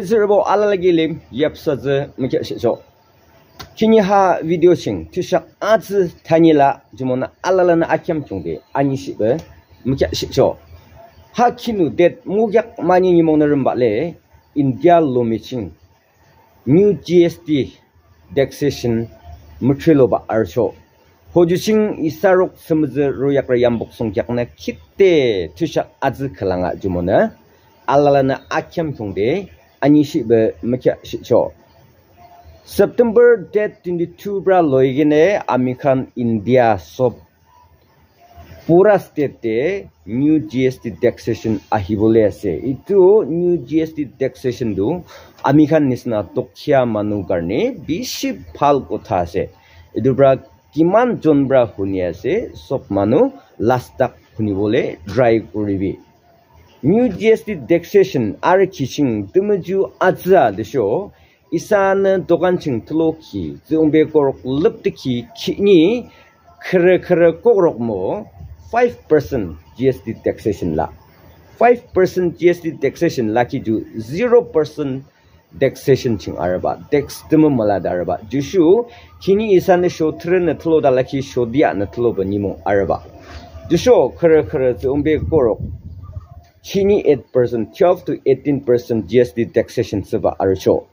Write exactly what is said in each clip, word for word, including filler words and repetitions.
Zerbo ala lagi lim yap sa ze mukya shi cho. Kini ha video sing tushak azi tani la jumona ala la na akyam chung de ani shi be mukya shi cho. Ha kinu det mugyak mani ni mong na rimba le India lo mi ching. New G S T taxation mutrilo ba archo. Hoju sing isarok semze ro yakra yambok song yakna kitte tushak azi kalanga jumona. Ala la na akyam chung de ani shi be mukya shi cho. September date twenty two bra loigene ami khan India sob pura state te new G S T taxation ahibole ase. Itu new G S T taxation tu ami khan nisna dukhiya manu karne bishi bhal kotha ase. Itu pra kiman jon pra huni ase, sob manu last tak hunibole try kuribi. New G S T taxation are kiching tumuju atza desho. Isan dokan ching tulo ki zumbe korok lip de ki kini khere khere korok mo five percent G S T taxation la. Five percent G S T taxation la ki ju zero percent taxation ching araba. Tax tumu mala daraba. Jushu kini isan sho tre na tulo da la ki sho dia na tulo ba nimo araba. Jushu khere khere zumbe korok kini eight percent, twelve to eighteen percent G S T taxation seba archo.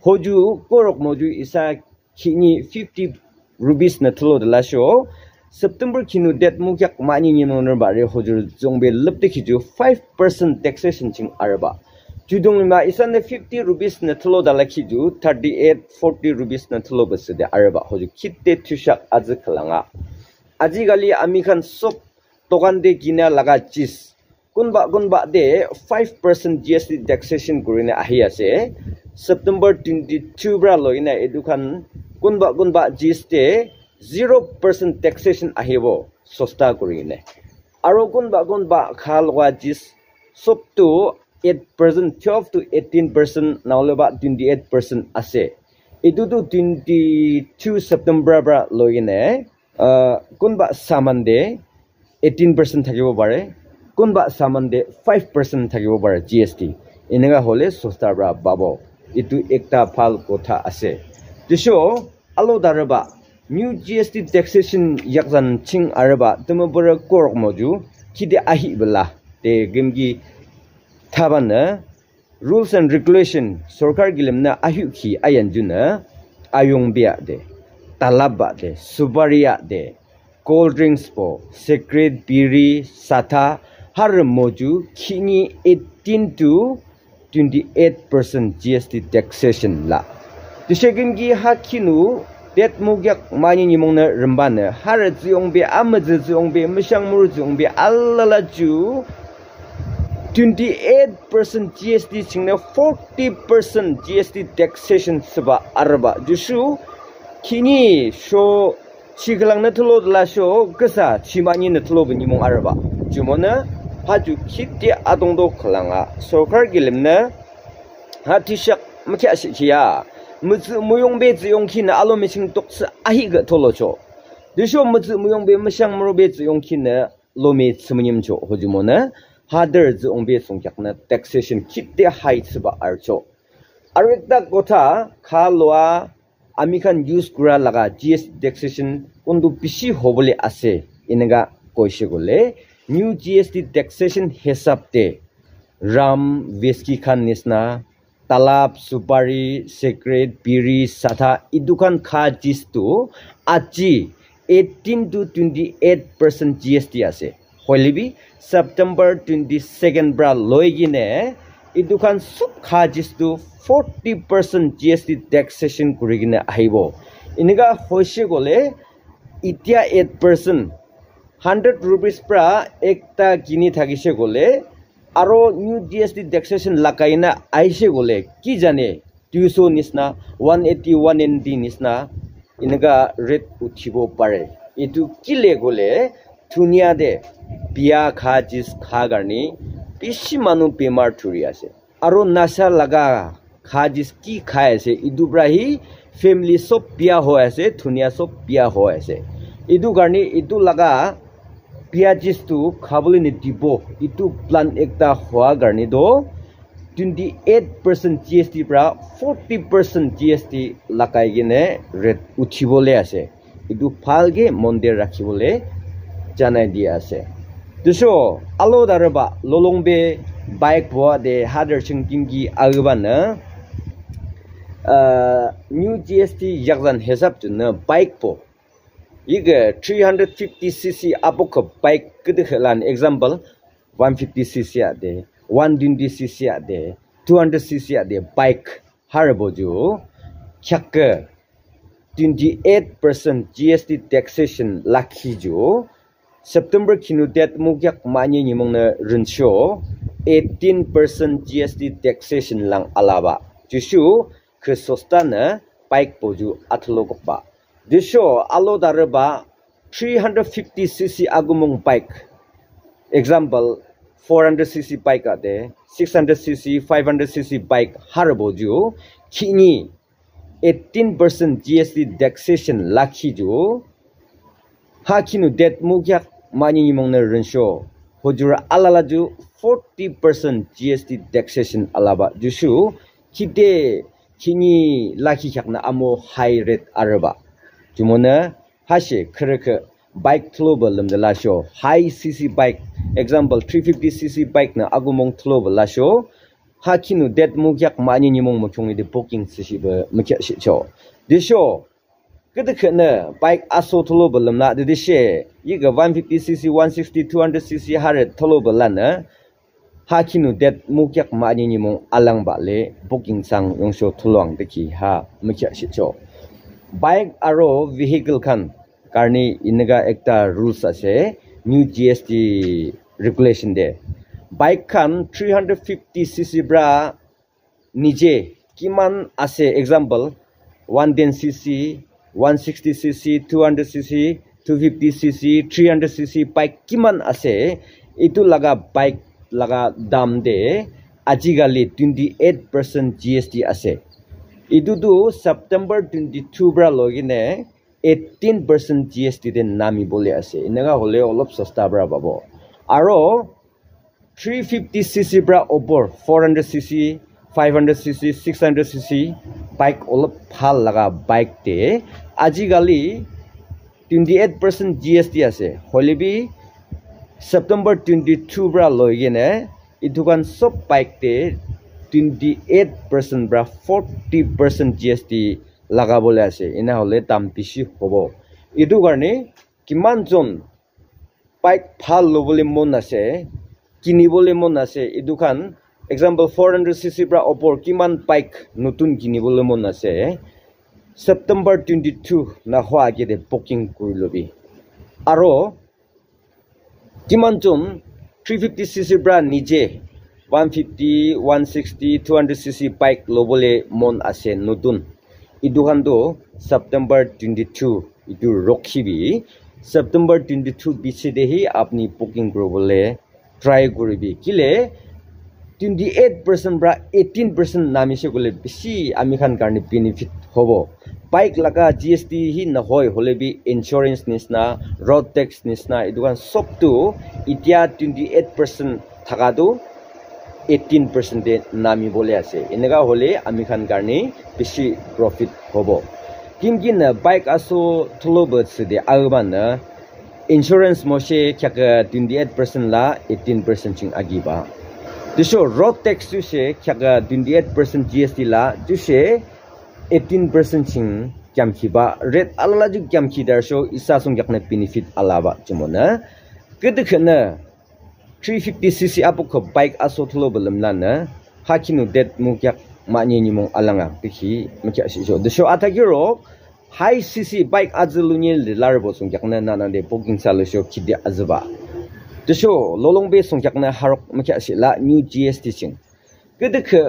Hoju korok moju isa kini fifty rupees na tulo de la sho. September kinu det mukyak mani ni no ba re hoju zongbe lip de kiju five percent taxation ching araba. Judong ma isa ne fifty rupees na tulo da la kiju thirty eight, forty rupees na tulo ba se de araba. Hoju kitte tushak azi kalanga. Aji gali ami khan sob dokan de kina laga chis kunba kunba de five percent G S T taxation kurine ahi ase. September twenty two bra loina edu khan kunba kunba G S T zero percent taxation ahibo sosta kurine. Aro kunba kunba kha loga G S T sob tu eight percent, twelve to eighteen percent naole ba twenty eight percent ase. Etu tu twenty two September bra loine uh, kunba saman de eighteen percent thakibo pare, kunba saman de five percent thakibo pare G S T. Eneka hole sosta pra pabo. Etu ekta bhal kotha ase. Tisho alo daraba new G S T taxation yakzan ching araba tumu pura korok moju kide ahi bela te gimgi thabana rules and regulation sorkar gilimna ahu khi ayan juna ayong bia de talab ba de subaria de cold drinks po secret biri satha har moju khini eighteen to twenty eight percent G S T taxation la. Tishekin ki ha khinu det mugyak mani nimong na rembane har ziong be am ziong be mishang mur ziong be alala ju twenty eight percent G S T chingne forty percent G S T taxation seba arba. Jushu kini sho chiklang na tulo la sho kasa chimani na tulo bini mong arba. Jumona ha ju kiti adong do kalanga. Sorkar gilim na ha tishak maki ashikia. Mutsu muyong be ziyong kina alo missing toksa ahi ga tolo cho. Jushu mutsu muyong be mishang muro be ziyong kina lomi tsumanyim cho hojumona hader zu ongbe songkyakna taxation kitte high tsiba archo. Aru ekta kotha kha loa ami khan use kura laga G S T taxation kundu bishi hobole ase eneka koise kole new G S T taxation hisab te ram whisky khan nisna talab, supari, cigarette, biri, satha, etu khan kha chis tu aji eighteen to twenty eight percent G S T ase. Hoile bi September twenty second pra loi kine etu khan sob kha chis tu forty percent G S T taxation kuri kine ahibo. Eneka hoise kole itia eight percent hundred rupees pra ekta kini thakise kole aro new G S T taxation lagai na aise kole ki jane two so nisna one eighty one ninety nisna eneka rate uthibo pare. Etu kile kole dunia te bia kha chis kha karne bishi manu bemar thuri ase. Aro nasha laga kha jis ki khai ase etu pra hi family sob bia hoi ase dunia sob bia hoi ase. Etu karne etu laga bia jis tu khabole nidibo etu plan ekta hoa karne toh twenty eight percent G S T pra forty percent G S T lagai kene rate uthibole ase. Etu bhalke mon te rakhibole janai di ase. Tusho alo dare ba lolong be bike bo de hadar ching kim ki agu ba na, ah, new G S T yakzan hesab tu na bike bo. Yige three hundred fifty C C apok bike kede khelan example one fifty C C ade, one twenty C C ade, two hundred C C ade bike har bo ju kyak twenty eight percent G S T taxation lakhi ju September kinu det mukyak manye nyimong na rincho eighteen percent G S T taxation lang alaba. Jushu ke sosta na bike boju athalo kokba. Jushu alo dare ba three hundred fifty C C agumong bike. Example, four hundred C C bike ade, six hundred C C, five hundred C C bike har boju kini eighteen percent G S T taxation lakhi ju. Ha kinu det mukyak mani nyimong na rincho. Hojura alala ju forty percent G S T taxation alaba. Jushu kite kini lakhi kyak na amo high rate araba. Jumona hashe khere khe bike thlo ba lam de la sho. High C C bike, example, three fifty C C bike na agumong thlo ba la sho. Ha kinu det mukyak manye nyimong mo chungi de booking si shi ba mukyak shi cho. De sho. Kede khe na bike aso thlo ba lam la de de she. Yi ga one fifty C C, one sixty, two hundred C C hare thlo ba la na. Ha kinu det mukyak manye nyimong alang ba le booking sang yong sho thlo ang de ki ha mukyak shi cho. Bike aro vehicle khan karni inega ekta rules ase new G S T regulation de. Bike khan three hundred fifty C C bra nije kiman ase, example, one ten C C, one sixty C C, two hundred C C, two fifty C C, three hundred C C bike kiman ase, itu laga bike laga dam de ajikali twenty eight percent G S T ase. Itu tu September twenty two pra loi kene eighteen percent G S T de nami bole ase. Eneka hole olop sosta pra pabo. Aro three fifty C C pra opor, four hundred C C, five hundred C C, six hundred C C bike olop bhal laga bike te ajikali twenty eight percent G S T ase. Hoile bi September twenty two pra loi kene itu khan sob bike te twenty eight percent pra forty percent G S T lagabole ase, ena hole dam bishi hobo. Etu karne kiman jon bike bhal lobole mon ase, kinibole mon ase, etu khan example four hundred C C pra opor kiman bike notun kinibole mon ase, September twenty two na hoa age de booking kuri lobi. Aro kiman jon three fifty C C pra nije one fifty, one sixty, two hundred C C bike lobole mon ase notun. Etu khan tu September twenty two etu rokhibi. September twenty two biche de hi apni booking kuribole try kuribi. Kile twenty eight percent pra eighteen percent namise koile bishi ami khan karne benefit hobo. Bike laga G S T hi nahoi hole bi insurance nisna, road tax nisna, etu khan sob tu itia twenty eight percent thaka tu eighteen percent te nami bole ase. Eneka hole ami khan karne bishi profit hobo. Kimki na bike aso tholo ba se de aru ban na insurance mo she kyak twenty eight percent la eighteen percent ching agi ba. Tisho road tax tu she kyak twenty eight percent G S T la tu she eighteen percent ching kyam ki ba. Red alala ju kyam ki dar sho isa sung kyak na benefit ala ba chumona. Kete khana three fifty C C apu ko bike aso tholo ba lam la na. Ha kinu det mu kyak ma ni ni mong alanga. Piki mu kyak si jo. Tisho ata ki ro high C C bike azu lu ni le lar bo sung kyak na na na de booking sa lo sho ki de azu ba. Tisho lolong be sung kyak na harok mu kyak si la new G S T ching. Kete khe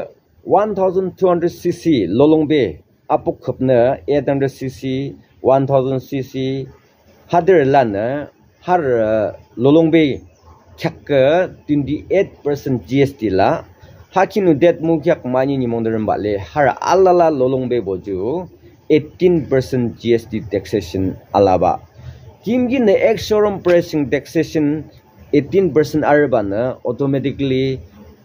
one thousand two hundred C C lolong be apuk khapna eight hundred C C, one thousand C C, hader lana har, uh, lolong be khyak twenty eight percent G S T la. Hakinu det mu khyak mani ni mong derim bale har alala lolong be boju eighteen percent G S T taxation alaba. Kimgi ne ek showroom pricing taxation eighteen percent arba na automatically,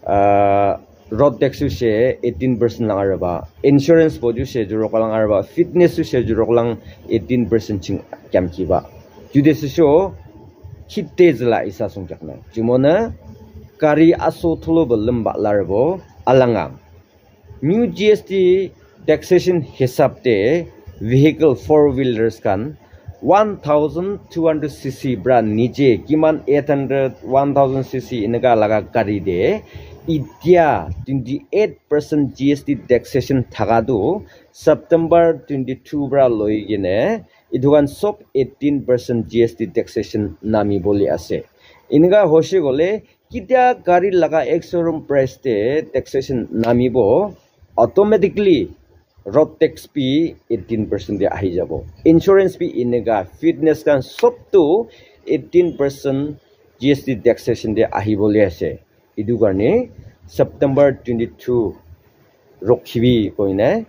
uh, Road tax tu she eighteen percent lang araba. Insurance bo tu she jurok lang araba. Fitness tu she jurok lang eighteen percent ching kiam kiba. Jude sisho khite zila isa sung jakna. Jumona kari aso tholo bo lemba larbo alanga. New G S T taxation hisab te vehicle four wheelers kan one thousand two hundred C C bra niche kiman eight hundred, one thousand C C eneka laga gari de itia twenty eight percent G S T taxation thaka tu September twenty two bra loi kene etu khan sob eighteen percent G S T taxation nami bole ase. Eneka hoise kole kitia gari laga ek showroom price te taxation namibo, automatically road tax bi eighteen percent te ahi jabo. Insurance bi eneka, fitness khan sob tu eighteen percent G S T taxation te ahi bole ase. Etu karne September twenty two rokhibi koine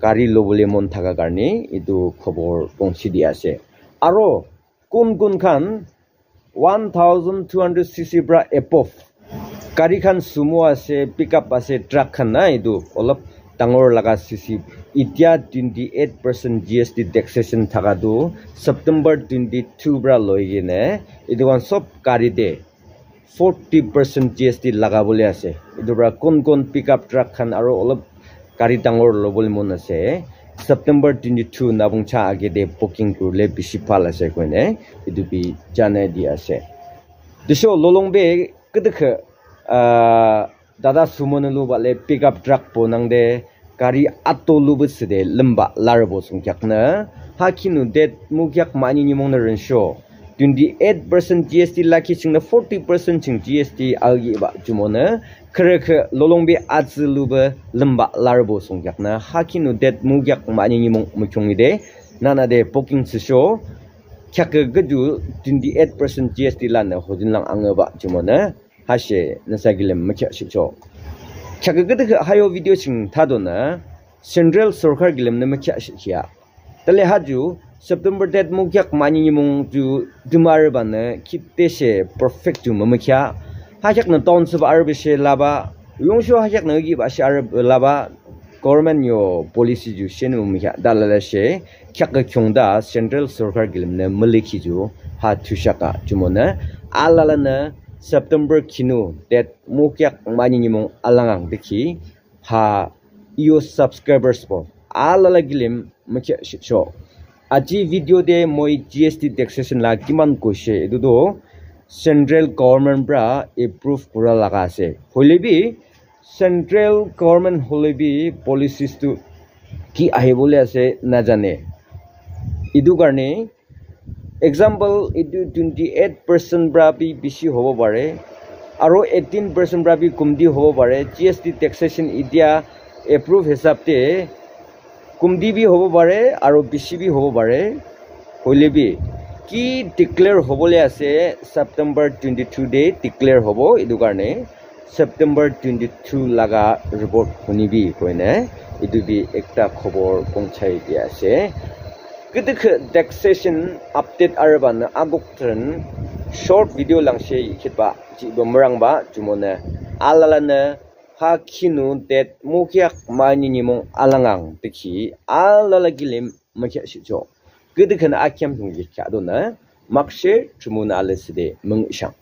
gari lobole mon thaka karne etu khobor pongsi di ase. Aro kun kun khan one thousand two hundred C C pra above gari khan sumo ase, pickup ase, truck khan na etu olop dangor laga C C. Itia twenty eight percent G S T taxation thaka tu September twenty two pra loi kene etu khan sob gari te forty percent G S T laga bole ase. Etu pra kon kon pickup truck khan aro olop gari dangor lobole mon ase, September twenty two nabung cha age te booking kurile bishi bhal ase koine etu bi janai di ase. Tisho lolong be kedekhe, ah, dada sumo nulu bale pickup truck po nang de gari ato lubu sede lemba larbo sung kyak na. Ha kinu det mu kyak mani nyimong na rensho. Twenty eight percent G S T laki ching na forty percent ching G S T algi ba jumona. Khere khe lolong be atsu lubu lemba larbo sung kyak na. Ha kinu det mu kyak mani nyimong mu chungi de. Nana de booking sisho. Kyak ge ju twenty eight percent G S T la na hojin lang ang ba jumona. Hashe nasa gilem makya shicho. Chaka gada hayo video sing thado na central sorkar gilem na makya shiya. Tale haju September date mukyak mani mung ju dumar bana kitte she perfect ju mamakya. Hajak na town sub arbe she laba. Yungsho hajak na gi ba she arbe laba. Government yo policy ju she nu mamakya. Dalala she kyak kyung da central sorkar gilem na maliki ju ha thushaka jumona. Alala na September kinu date mukyak mani nyimung alangang dikhi ha iyo subscribers po alala gilim mukya shicho. Aji video de moi G S T taxation la kiman koishe etu do central government pra approve kura laga ase. Hoile bi central government hoile bi policies tu ki ahibole ase najane. Etu karne example etu twenty eight percent pra bi bishi hobo pare aro eighteen percent pra bi kumti hobo pare. G S T taxation itia approve hisab te kumti bi hobo pare aro bishi bi hobo pare. Hoile bi ki declare hobole ase September twenty two de declare hobo etu karne September twenty two laga report hunibi koine etu bi ekta khobor pongchai dia ase. Kitik taxation update arban agok tren short video langshe khitba ji bomrang ba jumone alala ne ha khinu det mukyak mani nimong alangang tikhi alala gilim makya shicho. Kitik na akyam thung yikya do na makshe chumuna aleside mung ishang.